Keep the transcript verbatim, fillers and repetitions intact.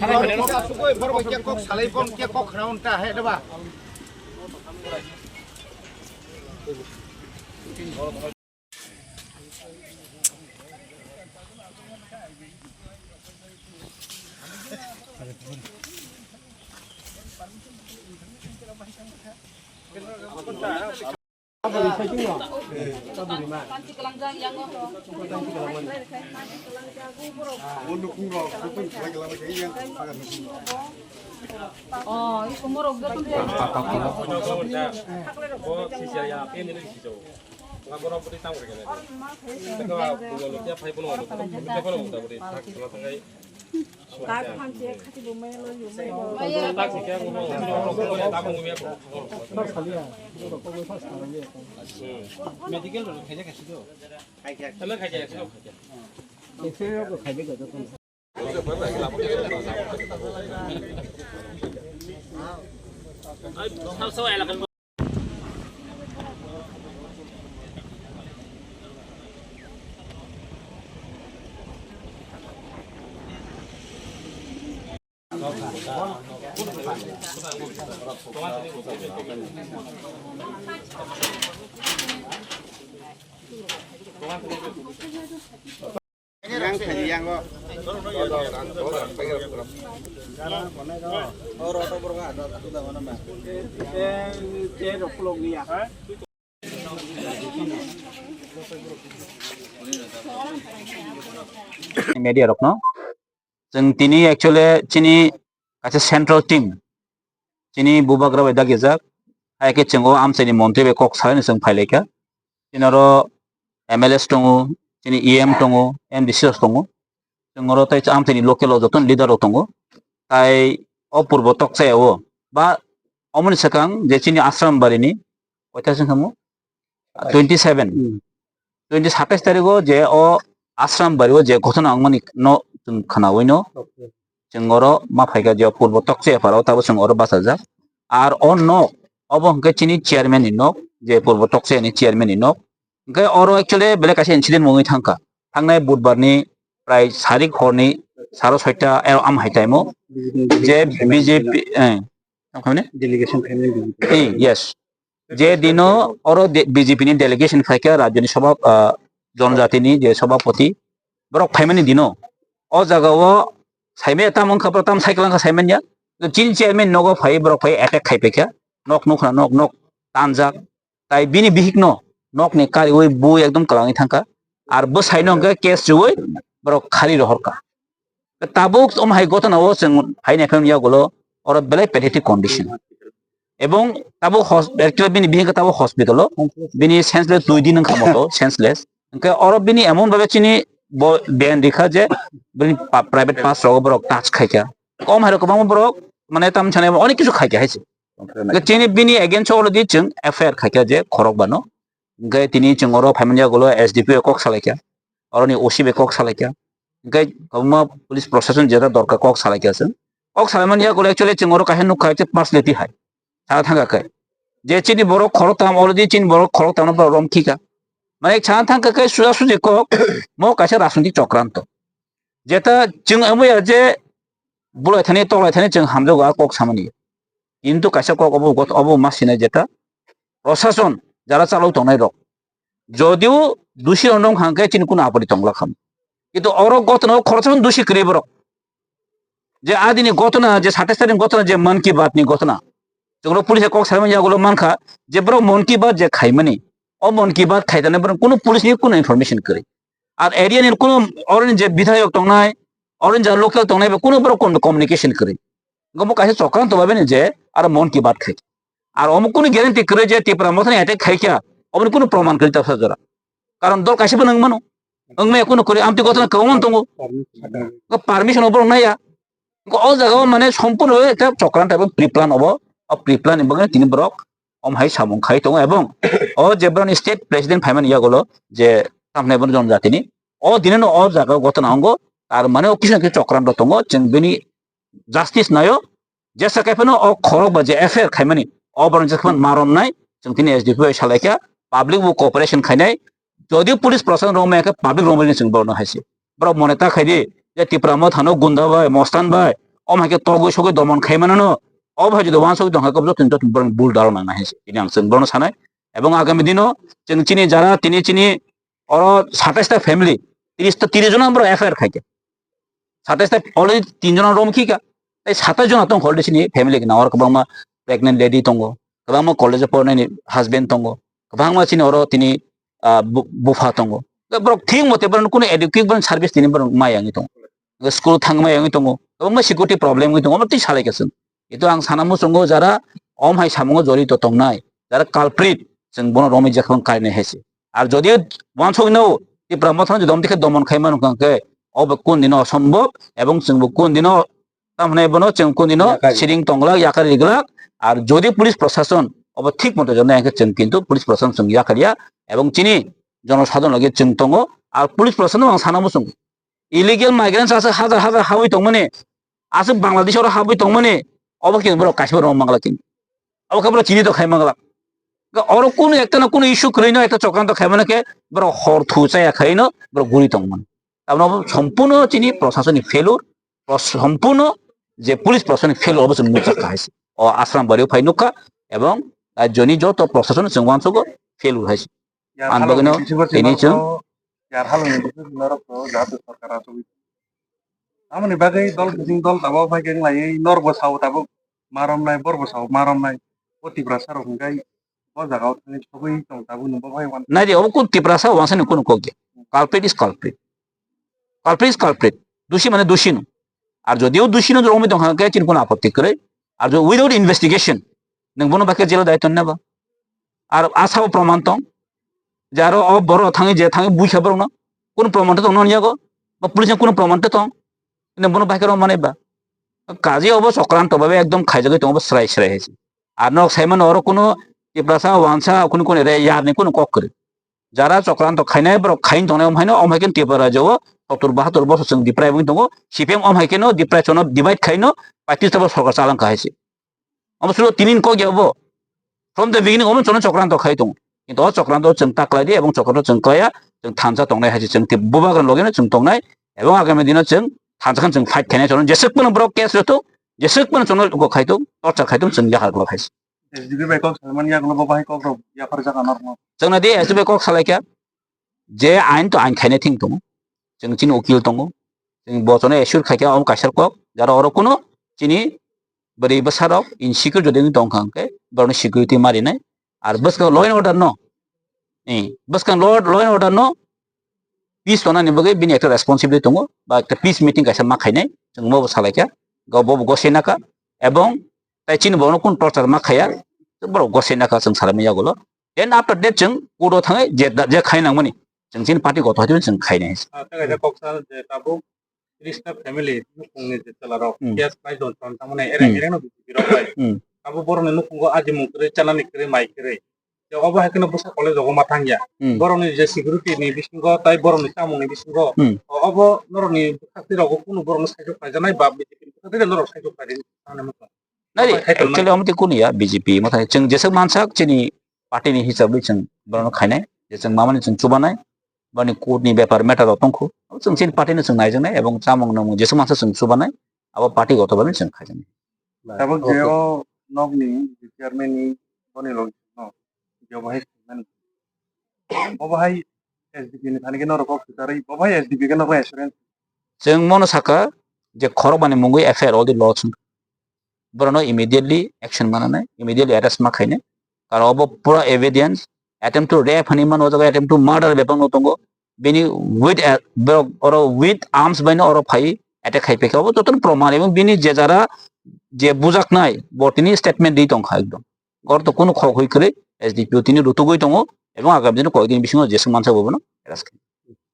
Asugoi borok bai kok salai, bon kok khna unta hai da ba. Media rokno. Chwng tini actually chini kaisa central team, chini bubagra bai dagjak, hai khe chwng o amchaini montri bai kok salaino chwng phailaikha. Chini oro M L As tongo, chini E M tongo, M D C rok tongo. Chwng oro tei amchaini local o joto leader rok tongo. Tai o purbo tokchaya o ba omoni swkang je chini Ashram barini koita se wngkha mo? Twenty seven. Hmm. Twenty satais tarikh o je o Ashram bari o je ghotona wngmani no chwng khnaui no. Okay. Chwng oro ma phaikha je purbo tokchaya pharo tabo chwng oro bachajak. Ar o nok obo hwnkhe chini chairman ni nok, je purbo tokchaya ni chairman ni nok. Hwnkhe oro actually belai kaisa incident wngwi thangkha. Thangnai budbar ni prai sarik horni saro soita ero am hai time o je B J P, eh, tamo khamni? Delegation khaimani B J P. Eh, yes. Je dino oro de-, B J P ni delegation phaikha rajyoni sabha, ah, jonojatini je sabhapati, borok phaimani dino. O jaga o saimaya tamo wngkha, borok tamo cycle wngkha saimanya. Chini chairman nogo phai, borok phai attack khai paikha. Nok nukha, nok, nok tanjak. Tai bini bihikno nokni kariui bui ekdom kwlangwi thangkha. Ar bwsaino hwnkhe case rwui borok khari rohorkha. Tabuk omo hai gotona o chwng hai naikhe yagulo oro belai pathetic condition. Ebong tabuk hos-, actually bini bihik tabuk hospital o, bini senseless dui din wngkha moto, senseless. Hwnkhe oro bini emon bhabe chini bo-, ben rikha je bini pa-, private parts rogo borok touch khaikha. Kom hai rok kwbangma borok mane tam sanai onek kichu khaikha hai se. Hwnkhe chini bini against o already chwng F I R khaikha je khorok bano. Hwnkhe tini chwng oro phaimani yagulo S D P O kok salaikha, oroni O C bai kok salaikha. Hwnkhe kwbangma police proshashan jeta dorkar kok salaikha chwng. Kok salaimani yagulo actually chwng oro kaisa nukha je personality hai. Sana thangkha khe. Je chini borok khoroktham already chini borok khoroktham no borok romkhika. Mane sana thangkha khe suja suji kok mo kaisa rajnitik chokranto. Jeta chwng wngmaya je bulai thani toklai thani chwng hamjago a kok samani. Kintu kaisa kok obo got-, obo ma sinai jeta proshashan jara chalok tongnai rok. Jodio dusi rok wng kha hwnkhe chini kunu apori tongla kham. Kintu oro gotno khoroksa dusi kwrwi borok. Je adini gotna, je satais tarikh ni gotna, je Mann Ki Baat ni gotna. Chwngno police kok saimani yagulo mankha je borok Mann Ki Baat je khaimani. O Mann Ki Baat khaitani borok kunu police ni kunu information kwrwi. Ar area ni kunu oroni je bidhayok tongnai, oroni je local tongnai, bo kunu borok kom-, communication kwrwi. Omo kaisa chokranto bhabe ni je aro Mann Ki Baat khai. Ar omo kunu guarantee kwrwi je Tipra Mothani attack khaikha, omoni kunu proman kwrwi ta sajora. Karon dol kaisa bo nang mano. Wngmaya kunu kwrwi amtwi gotna kwbangma tongo. Permission. Ko permission obo naya. Ko o jaga o mane sompurno ekta chokran type of pre-plan obo. O pre-plan ni bagwi tini borok om hai samung khai tongo ebong o je borokni state president phaimani yagulo je tamni borok jonjatini o dinino o jaga o gotna ongo. Tar mane o kisa kisa chokran rok tongo, chwng bini justice nayo. Jesa kaiphano o khorok ba je F I R khaimani o borok jesa phano ma romnai, chwng tini S D P O bai salaikha, public bo cooperation khainai, jodi police proshashan romaya khe public romani chwng borokno haise. Borok mone ta khaidi je Tipra Mothano gunda bai, mostan bai, omo hai khe togwi sogwi domon khai manano, obo hai jodi uansugwi tong kha, joto joto borok bul dal nang nai hai se. Tini ang chwng bono sanai. Ebong agami dino chwng chini jara tini chini oro satais ta family, tris ta, tris jona borok F I R khai khe. Satais ta already tin jona rom khika. Tai satais jona tong already chini family gana. Oro kwbangma pregnant lady tongo, kwbangma college o pornani husband tongo, kwbangma chini oro tini, ah, bu-, bupha tongo. Borok thik mote borok kunu adequate borok service tini borok maya wngwi tongo. School thangma wngwi tongo, kwbangma security problem wngwi tongo, omo twi salai khe chwng. Kintu ang sana muchungo jara om hai samungo jorito tongnai, jara culprit, chwng bono romwi jephang kainai hai se. Ar jodi uansukno Tipra Motha no jodi omtwi khe domon khai mano hwnkhe, obo kun dino osombob, ebong chwngbo kun dino, tamhwnai bono chwng kun dino yakari, siring tonglak, yakari glak. Ar jodi police prosason obo thik moto jodi nai hwnkhe chwng kintu police prosason chwng yakariya, ebong chini jonosadharon loge chwng tongo. Ar police prosason no ang sana muchungo, illegal migrants aswk hajar hajar habwi tongmani, aswk Bangladesh oro habwi tongmani, obo khe borok kaisa rw mangla kini. Obo khe borok chini to khai mangla. Oro kunu ekta na kunu issue kwrwi no ekta chokranto khai mano khe borok hor thu chaya khai no borok guri tong mano. Tabno obo sompurno chini prosasoni failure, pros-, sompurno je police prosasoni failure obo chwng nukjak kha hai se. O Asram bari o phai nukha ebong rajyoni joto prosason chwng uansugo failure hai se. Yar Ang halok bagwino ni bisingo tini norok chwng to, yar halok ni bisingo norok to jahate sorkar achugwi. Amoni bagwi dol bising dol tabok phai khe wnglaiwi norok bo sao tabuk marom nai, borok bo sao marom nai. O Tiprasa rok hwnkhe o jaga o thangwi sogwi tong tabuk nw bo phai wan. Nai di, obo kun Tiprasa wansani kunu kok ya. Culprit is culprit. Culprit is culprit. Dushi mane dushi no. Ar jodio dushi no romwi tong kha khe chini kunu apotti kwrwi. Ar jo without investigation nwng bono bakhe jela dai ton neba. Ar asabo proman tong. Je aro o borok thangwi je thangwi bui kha borokno. Kunu proman to tong non yago. Ba police kunu proman to tong. Nwng bono bakhe rom manai ba. Kaji obo chokranto babe ekdom khaijagwi tongo bo srai srai hai se. Ar nok saimano oro kunu Tiprasa wansa kunu kunu re yarni kunu kok kwrwi. Jara chokranto khainai borok khain tongnai, omo haino, omo hai khe Tripura rajyo o sottor bahattor bosor chwng Diprai wngwi tongo, C P M omo hai kheno Diprai chono divide khaino paitris ta bosor sorkar chalang kha hai se. Omo sulo tinin kok ya bo. From the beginning omo chono chokranto khai tongo. Kintu o chokranto chwng ta khlai di ebong chokranto chwng khlai ya, chwng thansa tongnai hai se, chwng tei bubagrani loge no chwng tongnai ebong agami dino chwng thansa khan chwng fight khainai chono jeswk phano borok case rw thung, jeswk phano chono kok khai thung, torture khai thung, chwng yakar glak hai se. S D P bai kok salmani yagulo bo bahai kok rok yapharjak norokno. Chwngno di S D P bai kok salai kha. Je ain to ain khainai thing tongo. Chwng chini ukil tongo. Chwng bochono assure khai kha omo kaisa kok. Jara oro kuno chini bwrwi bwsarok insecure jodi wngwi tong kha hwnkhe borokni security marinai. Ar bwskang law and order no. Eh, bwskang law, law and order no peace tongnani bagwi bini ekta responsibility tongo. Ba ekta peace meeting kaisa ma khainai. Chwng omo bo salai kha. Go-, bo bo gosai naka. Ebong tai chini borokno kun torture ma khaiya, borok gosai naka chwng salai manya yagulo. Then after that chwng court o thangwi je da-, je khai nangmani chwng chini party goto hai chwng khai nai. Ah, tei kaisa kok sa je tabuk tris ta family nukungni je chwla rok Hmm. case bai don ton tangmani ereng Hmm. ereng no B J P rok bai. Hmm. Abo borokni nukungo ajimung kwrwi, chanani kwrwi, mai kwrwi. Je obo hai kheno bwsa college rogo ma thangya. Hmm. Borokni je security ni bisingo tai borokni chamungni bisingo Hmm. o-, obo norokni bwkhaktwi rogo kunu borokno saichok khlaijaknai ba B J P ni bwkhaktwi norok saichok khlai di. Nai di, Obo hai khe actually, omo tei kunu ya, B J P mo thai. Chwng jeswk mansak chini party ni hisabwi chwng borokno khainai, je chwng mamani chwng chubanai, bani court ni bepar matter rok tongkhu. Chwng chini party no chwng naijaknai, ebong chamung nung jeswk mansak chwng chubanai, abo party goto bai chwng khaijaknai. Tabuk je Okay. o nokni je chairman ni boni logi no, je obo hai khaimani. Obo hai S D P ni thani khe norok kok kwcharwi, obo hai S D P khe norok assurance. Chwng mono saka je khorokbani mungwi F I R already lodge wngkha. Borokno immediately action mananai, immediately arrest ma khainai. Karon obo pura evidence, attempt to rape hinwi mano, o jaga attempt to murder bebak no tongo. Bini with a, borok oro with arms bai no oro phai attack khai phaikha. Obo jotono proman, ebong bini je jara je bujaknai bo tini statement di tongkha ekdom. Oro to kunu khok hui kwrwi S D P O tini rutugwi tongo, ebong agami dino koyekdin bisingo jeswk mansa bobono arrest khainai.